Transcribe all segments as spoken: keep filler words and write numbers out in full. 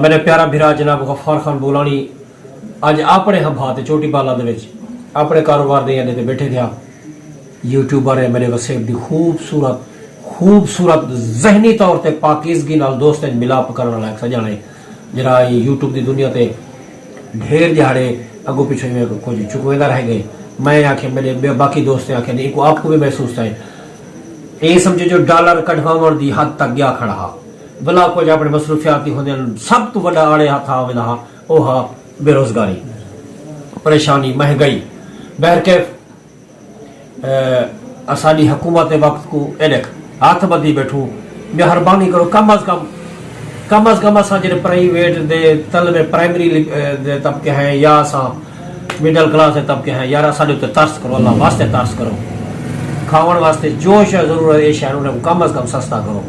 میرے پیارا بھرا جناب غفار خان بولانی اج اپنے ہبھا تے چوٹی بالا دے وچ اپنے کاروبار دے اڈے تے بیٹھے تھیا۔ یوٹیوبر ہے میرے وسیب دی خوبصورت خوبصورت ذہنی طور تے پاکیزگی نال دوستیں ملاپ کرن والا ایک سجن ہے، جڑا یوٹیوب دی دنیا تے ڈھیر جہاڑے اگوں پچھوں ایویں کجھ چکویندا رہ گئے۔ میں آکھے میرے باقی دوستیں آکھے نہیں کو آپ کو بھی محسوس تھا۔ اے سمجھو جو ڈالر کڈھواون دی حد تک گیا کھڑا ہا۔ ولا کجھ اپنے مصروفیات دی ہوندے سب تو وڈا آڑے ہاتھ آ ویلا ہا، او ہا بے روزگاری، پریشانی، مہنگائی۔ بہرکیف اساڈی حکومت وقت کو ایڈک ہاتھ بدی بیٹھوں۔ مہربانی کرو کم از کم کم از کم اساں جڑے پرائیویٹ دے طلبے پرائمری دے طبقے ہیں یا اساں مڈل کلاس دے طبقے ہیں یار اساڈے تے ترس کرو اللہ واسطے ترس کرو۔ کھاون واسطے جو شے ضرورت ہے شہر انہیں کو کم از کم سستا کرو۔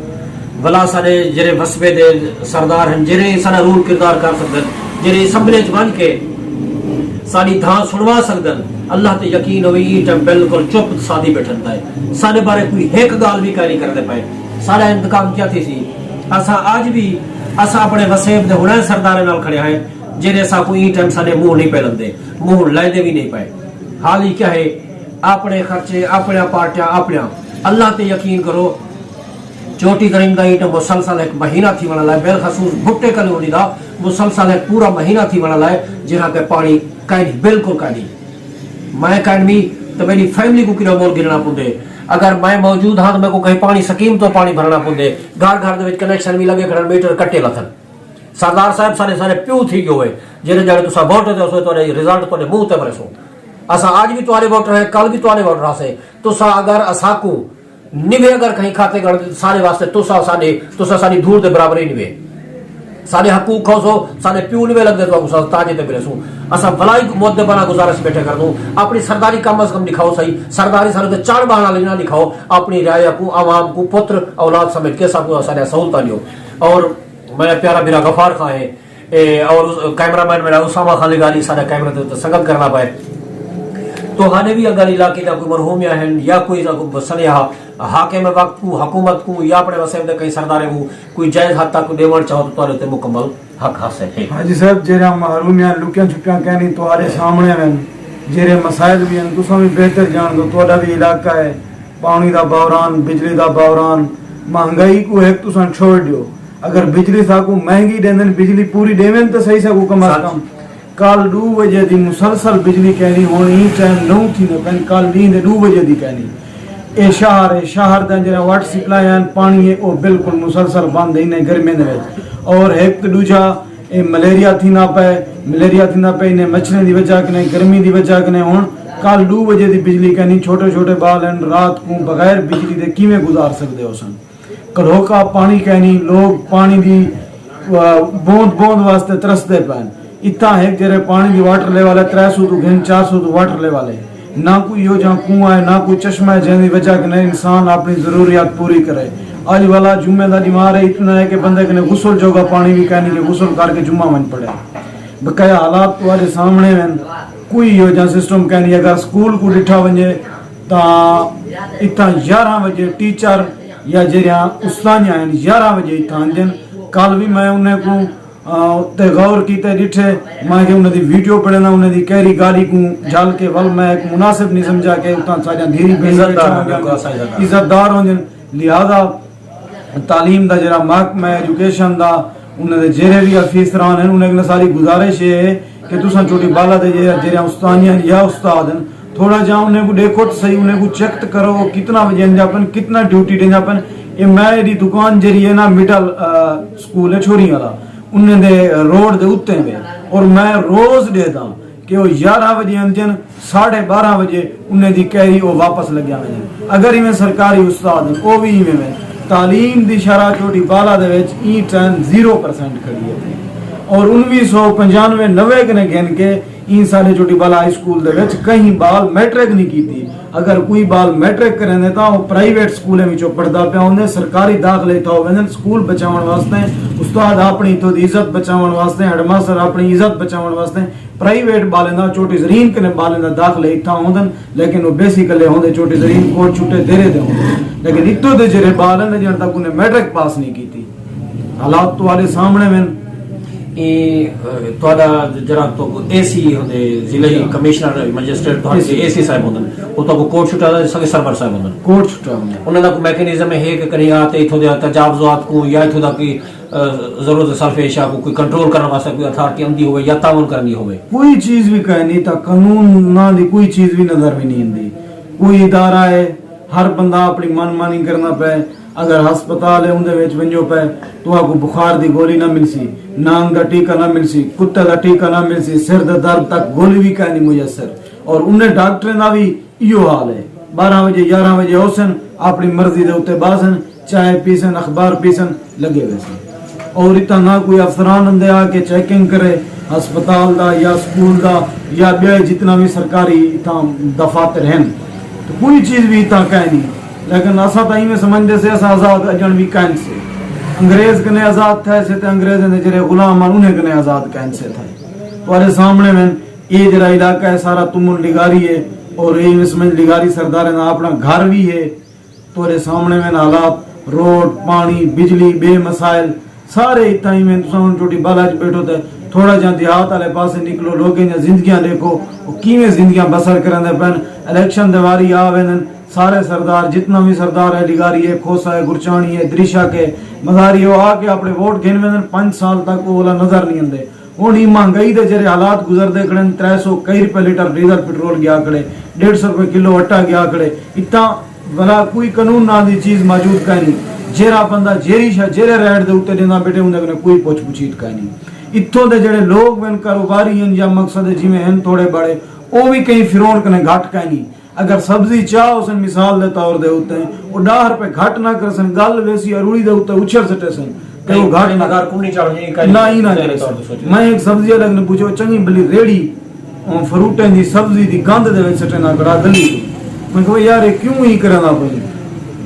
ولا ساڈے جڑے وسبے دے سردار ہیں جڑے ساڈا رول کردار کر سکدن جڑے اسمبلی چ بن کے ساڈی دھاں سنوا سکدن۔ اللہ تے یقین ہوئی ای ٹائم بالکل چپ سادی بیٹھن پائے۔ ساڈے بارے کوئی ہک گال بھی کاری کردے پائے۔ ساڈا انتقام کیا تھی سی؟ اساں اج بھی اساں اپنے وسیب دے ہنر سردارے نال کھڑے ہیں جڑے ساکوں ایں ٹائم ساڈے منہ نہیں پہ لگدے، منہ لیندے بھی نہیں پئے۔ حال ہی کیا ہے؟ اپنے خرچے اپنیاں پارٹیاں اپنیاں۔ اللہ تے یقین کرو، چوٹی کریم دا اینٹ مسلسل ہک مہینہ تھی وݨ آلا ہے، بالخصوص بھٹے کالونی دا مسلسل ہک پورا مہینہ تھی وݨ آلا ہے جنہاں تے پاݨی کائنی، بالکل کائنی۔ میں کائنی تے میݙی فیملی کوں کݙا مول گھنݨا پوندے۔ اگر میں موجود ہاں تاں میکوں کہیں پاݨی سکیم توں پاݨی بھرݨا پوندے۔ گھر گھر دے وچ کنیکشن وی لڳے کھڑن، میٹر کٹے لتھن۔ سردار صاحب سارے سارے پیو تھی گیو ہے۔ جیڑھے جیڑھے تساں ووٹ تے اسو تہاڈے رزلٹ تہاڈے منہ تے مرسوں۔ اساں اج وی تہاڈے ووٹر ہیں، کل وی تہاڈے ووٹر ہاسے۔ تساں اگر اساکوں نوے اگر کہیں کھاتے گھڑ سارے واسطے تساں ساڈے تساں ساڈی دھوڑ دے برابر ہی نوے۔ ساڈے حقوق کھوسو، ساڈے پیو نوے لگدے تو اساں تاجے تے مرسوں۔ اساں بھلائی مؤدبانہ گزارش بیٹھے کردوں، اپنی سرداری کم از کم دکھاؤ سہی، سرداری سارے تے چڑھ بہان والی نہ دکھاؤ، اپنی رعایا کوں عوام کوں پتر اولاد سمجھ کے ساکوں ساڈیاں سہولتاں ڈیو۔ اور میرا پیارا بھرا غفار خاں ہے اے اور کیمرہ مین میرا اسامہ خان لگاری سارا کیمرہ تے تے سنگت کرنا پائے۔ تو ہانے بھی اگر علاقے دا کوئی مرحوم یا ہیں یا کوئی سا کوئی سنیہا حاکم وقت کو حکومت کو یا اپنے وسیب دے کئی سردارے کو کوئی جائز حد تک ڈیون چاہو تو تہاڈے تے مکمل حق حاصل ہے۔ حاجی صاحب جیرا محرومیاں لکیاں چھپیاں کہنی تہاڈے سامنے ہیں، جیرے مسائل بھی ہیں تساں بھی بہتر جان دو، تہاڈا بھی علاقہ ہے، پانی دا بحران، بجلی دا بحران، مہنگائی کو ہک تساں چھوڑ ڈیو۔ اگر بجلی ساکوں مہنگی ڈیندن، بجلی پوری ڈیون تے صحیح ساکوں کم از کم۔ کل ڈو وجے دی مسلسل بجلی کہنی ہن ایں ٹائم نو تھی نے پن کل ڈی دے ڈو وجے دی کہنی۔ اے شہر ہے، شہر دا جڑا واٹر سپلائی ہیں پانی ہے او بالکل مسلسل بند ہے انہیں گرمیاں دے وچ۔ اور ہک تے ڈوجھا اے ملیریا تھیندا پئے، ملیریا تھیندا پئے انہیں مچھریں دی وجہ کنے، گرمی دی وجہ کنے۔ ہن کل ڈو وجے دی بجلی کہنی، چھوٹے چھوٹے بال ہیں رات کوں بغیر بجلی دے کیویں گزار سکدے ہوسن؟ کلوکا پاݨی کائنی، لوک پاݨی دی بوند بوند واسطے ترسدے پئن۔ اتھاں ہک جیرھے پاݨی دی واٹر لیول ہے، ترے سو توں گھن چار سو توں واٹر لیول ہے۔ نہ کوئی ایہو جہاں کنواں ہے، نہ کوئی چشمہ ہے جیندی وجہ کنیں انسان آپݨی ضروریات پوری کرے۔ اڄ والا جمعے دا ݙینہوار ہے، اتنا ہے کہ بندے کنے غسل جوگا پاݨی وی کائنی کہ غسل کر کے جمعہ ونڄ پڑھے۔ بقایا حالات تہاݙے سامݨے ہن، کوئی ایہو جہاں سسٹم کائنی۔ اگر سکول کوں ݙٹھا ونڄے تاں اتھاں یارھاں وڄے ٹیچر یا جیڑھیاں استانیاں ہن یارھاں وڄے اتھاں آندین۔ کل وی میں انہیں کوں تے غور کیتے ݙٹھے، میں کہ انہیں دی ویڈیو بݨینداں، انہیں دی کیری گاݙی کوں جھل کے ول میں ہک مناسب نی سمجھا کہ اتھاں ساݙیاں دھیری بھیݨیں ٻیٹھیاں ہوندین، عزت دار ہوندین۔ لہذا تعلیم دا جیڑھا محکمہ ہے، ایجوکیشن دا، انہیں دے جیڑھے وی افیسران ہن، انہیں کنے ساݙی گزارش اے ہے کہ تساں چوٹی بالا دے جیڑھے جیڑھیاں استانیاں ہن یا استاد ہن، تھوڑا جیہاں انہیں کوں ݙیکھو تاں سہی، انہیں کوں چیک تاں کرو او کتنا وڄیندا پن، کتنا ڈیوٹی ݙیندا پن۔ اے میں دی دکان جیڑھی ہے نا مڈل سکول ہے چھوڑیں والا، انہیں دے روڈ دے اتے وے، اور میں روز ݙیہداں کہ او یارھاں وڄے آندین، ساڑھے بارھاں وڄے انہیں دی کیری او واپس لڳیا ویندن۔ اگر ایویں سرکاری استاد ہن، او وی ایویں وین۔ تعلیم دی شرح چوٹی بالا دے وچ ایں ٹائم زیرو پرسنٹ کھڑی ہے۔ اور انوی سو پنجانوے نوے کنے گھن کے ایں ساݙے چوٹی بالا ہائی سکول دے وچ کہیں بال میٹرک نی کیتی۔ اگر کوئی بال میٹرک کریندے تاں او پرائیویٹ سکولیں وچوں پڑھدا پیا ہوندے، سرکاری داخلے اتھاؤ ویندن سکول بچاوݨ واسطے، استاد آپݨی اتھوں دی عزت بچاوݨ واسطے، ہیڈ ماسٹر آپݨی عزت بچاوݨ واسطے۔ پرائیویٹ ٻالیں دا چوٹی زرین کنے ٻالیں دا داخلے اتھاں ہوندن، لیکن او بیسیکلی ہوندے چوٹی زرین کوٹ چھٹے دیرے دے ہوندن، لیکن اتھوں دے جیرھے ٻال ہن اڄݨ تک انہیں میٹرک پاس نی کیتی۔ حالات تہاݙے سامݨے وین۔ ایں تہاݙا جرا تو اے سی ہوندے، ضلعی کمشنر، مجسٹریٹ تہاݙے اے سی صاحب ہوندن، او تہاکوں کوٹ سوٹ آلا سنگے سرور صاحب ہوندن۔ کوٹ سوٹ آلا۔ انہاں دا کوئی میکینزم ہے کہ کہیں آ تے اتھوں دے تجاوزات کوں یا اتھوں دا کوئی ضرورت سرپیش آ کوں کوئی کنٹرول کرݨ واسطے کوئی اتھارٹی آندی ہووے یا تعاون کریندی ہووے؟ کوئی چیز وی کائنی، تاں قانون ناں دی کوئی چیز وی نظر وی نی ایندی۔ کوئی ادارہ ہے، ہر بندہ اپݨی من مانی کریندا پئے۔ اگر ہسپتال ہے اوندے وچ ونڄو پئے، تہاکوں بخار دی گولی نہ ملسی، نانگ دا ٹیکہ نہ ملسی، کتے دا ٹیکہ نہ ملسی، سر دے درد تک گولی وی کائنی میسر۔ اور انہیں ڈاکٹریں دا وی ایہو حال ہے، ٻارہاں وڄے یارہاں وڄے ہوسن، اپݨی مرضی دے اتے ٻاہسن، چائے پیسن، اخبار پیسن، لڳے ویسن۔ اور اتھاں نہ کوئی افسران اندے آ کے چیکنگ کرے ہسپتال دا یا سکول دا یا ٻئے جتنا وی سرکاری اتھاں دفاتر ہن، تاں کوئی چیز وی اتھاں کائنی۔ لیکن اساں تاں ایویں سمجھدے سے اساں آزاد اڄݨ وی کائنسے۔ انگریز کنیں آزاد تھئے سے تے انگریزیں دے جیڑھے غلام ہن انہیں کنیں آزاد کائنسے تھئے۔ تہاݙے سامݨے وین اے جیڑھا علاقہ ہے سارا تمن لغاری ہے، اور اے ایویں سمجھ لغاری سرداریں دا اپݨا گھر وی ہے۔ تہاݙے سامݨے وین حالات، روڈ، پاݨی، بجلی، ٻئے مسائل سارے اتھاں ایویں۔ تساں ہݨ چوٹی بالا اچ ٻیٹھو تے تھوڑا جیہاں دیہات آلے پاسے نکلو، لوکیں دیاں زندگیاں ݙیکھو، او کیویں زندگیاں بسر کریندے پئن۔ الیکشن دے واری آ ویندن، سارے سردار، جتنا وی سردار ہے، لغاری ہے، کھوسہ ہے، گرچاݨی ہے، دریشک ہے، مزاری ہے، او آ کے اپݨے ووٹ گھن ویندن، پنج سال تک او اولا نظر نی ایندے۔ ہݨ ایں مہنگائی دے جیڑھے حالات گزردے کھڑن، ترے سو کئی روپے لیٹر ڈیزل پٹرول ڳیا کھڑے، ݙیڈھ سو روپے کلو اٹا ڳیا کھڑے۔ اتھاں ولا کوئی قانون ناں دی چیز موجود کائنی۔ جیڑھا بندہ جیڑھی شے جیڑھے ریٹ دے اتے ݙیندا ٻیٹھے اوندے کنے کوئی پچھ پچھیت کائنی۔ اتھوں دے جیڑھے لوگ وین کاروباری ہن یا مقصد جیویں ہن تھوڑے بڑے، او وی کہیں فرعون کنے گھٹ کائنی۔ اگر سبزی چا ہوسن مثال دے طور دے اتے او ݙاہ روپے گھٹ نہ کرسن، ڳل ویسی اروڑی دے اتے اچھر سٹیسن تے او گھٹ نہ۔ نہ ای نہ کرسن۔ میں ہک سبزی آلے کنے پچھیا، او چنڳی بھلی ریڑھی فروٹیں دی سبزی دی گند دے وچ سٹیندا کھڑا، ڳلی۔ میں کہیا یار اے کیوں ای کریندا پئیں؟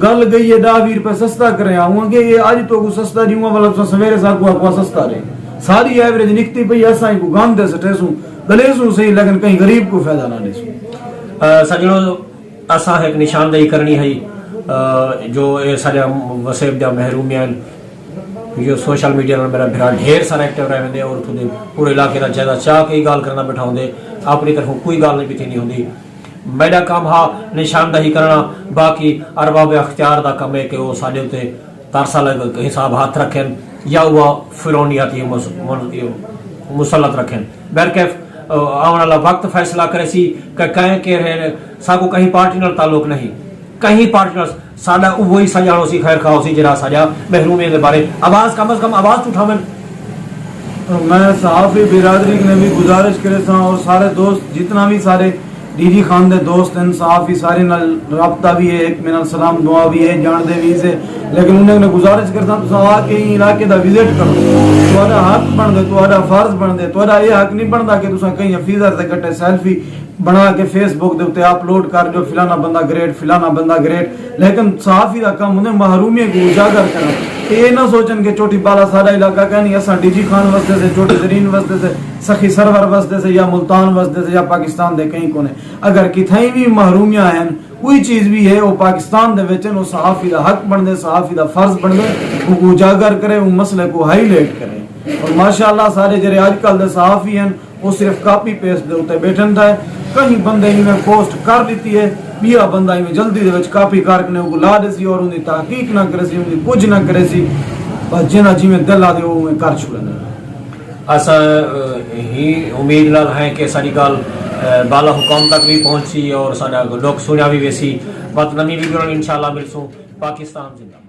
ڳل ڳئی اے، ݙاہ ویہہ روپے سستا کرے آ۔ اوں آکھیا اے اڄ تہاکوں سستا ݙیوں، ولا تساں سویرے ساکوں آکھو سستا ݙے۔ ساری ایوریج نکتی پئی، اساں ایکوں گند تے سٹیسوں، ڳلیسوں سہی لیکن کہیں غریب کوں فائدہ نہ ݙیسوں۔ سڄݨو، اساں ہک نشاندہی کرݨی ہئی جو اے ساݙیاں وسیب دیاں محرومیاں ہن۔ جو سوشل میڈیا نال میݙا بھرا ڈھیر سارا ایکٹیو رہ ویندے اور اتھوں دے پورے علاقے دا جائزہ چا کے ای ڳالھ کریندا ٻیٹھا ہوندے، اپݨی طرفوں کوئی ڳالھ نی پچھیندی ہوندی۔ میݙا کم ہا نشاندہی کرݨا، باقی ارباب اختیار دا کم ہے کہ او ساݙے اتے ترس آلے حساب ہتھ رکھن یا اوہا فرعونیت مسلط رکھن۔ بہرکیف، آوݨ آلا وقت فیصلہ کریسی کہ کئیں کیڑھے ہن۔ ساکوں کہیں پارٹی نال تعلق نہیں، کہیں پارٹی نال۔ ساݙا اوہی سڄاݨ ہوسی، خیر خواہ ہوسی جیڑھا ساݙیاں محرومیاں دے بارے آواز، کم از کم آواز توں اٹھاون۔ میں صحافی برادری کنے وی گزارش کریساں اور سارے دوست جتنا وی سارے ڈی جی خان دے دوست ہن، صحافی سارے نال رابطہ وی ہے، ہک میݙے نال سلام دعا وی ہے، ڄاݨدے وی سے، لیکن انہیں کنے گزارش کریساں تساں آ کے ایں علاقے دا وزٹ کرو، تہاݙا حق بݨدے، تہاݙا فرض بݨدے، تہاݙا اے حق نی بݨدا کہ تساں کہیں آفیسر دے کٹے سیلفی بݨا کے فیس بک دے اتے اپلوڈ کر ݙیو، فلانا بندہ گریٹ، فلانا بندہ گریٹ۔ لیکن صحافی دا کم ہوندے محرومیاں کوں اجاگر کرݨ۔ اے نہ سوچن کہ چوٹی بالا ساݙا علاقہ کائنی، اساں ڈی جی خان وسدے سے، چوٹی زرین وسدے سے، سخی سرور وسدے سے یا ملتان وسدے سے یا پاکستان دے کہیں کونے۔ اگر کتھائیں وی محرومیاں ہن، کوئی چیز وی ہے، او پاکستان دے وچ ہن، او صحافی دا حق بݨدے، صحافی دا فرض بݨدے، اونکوں اجاگر کرے، اوں مسئلے کوں ہائی لائٹ کرے۔ اور ماشاءاللہ سارے جیڑھے اڄ کل دے صحافی ہن، او صرف کاپی پیسٹ دے اتے ٻیٹھن تھئے۔ کہیں بندے ایویں پوسٹ کر ݙتی ہے، ٻیا بندہ ایویں جلدی دے وچ کاپی کر کنے اوکوں لا ݙیسی اور اوندی تحقیق نہ کریسی، اوندی کجھ نہ کریسی۔ بس جیندا جیویں دل آہدے او اوویں کر چھوڑیندے۔ اساں ہی امید نال ہیں کہ ساݙی ڳالھ بالا حکام تک وی پہنچسی اور ساݙا ݙکھ سݨیا وی ویسی۔ وت نویں ویڈیو نال انشاءاللہ ملسوں۔ پاکستان زندہ باد۔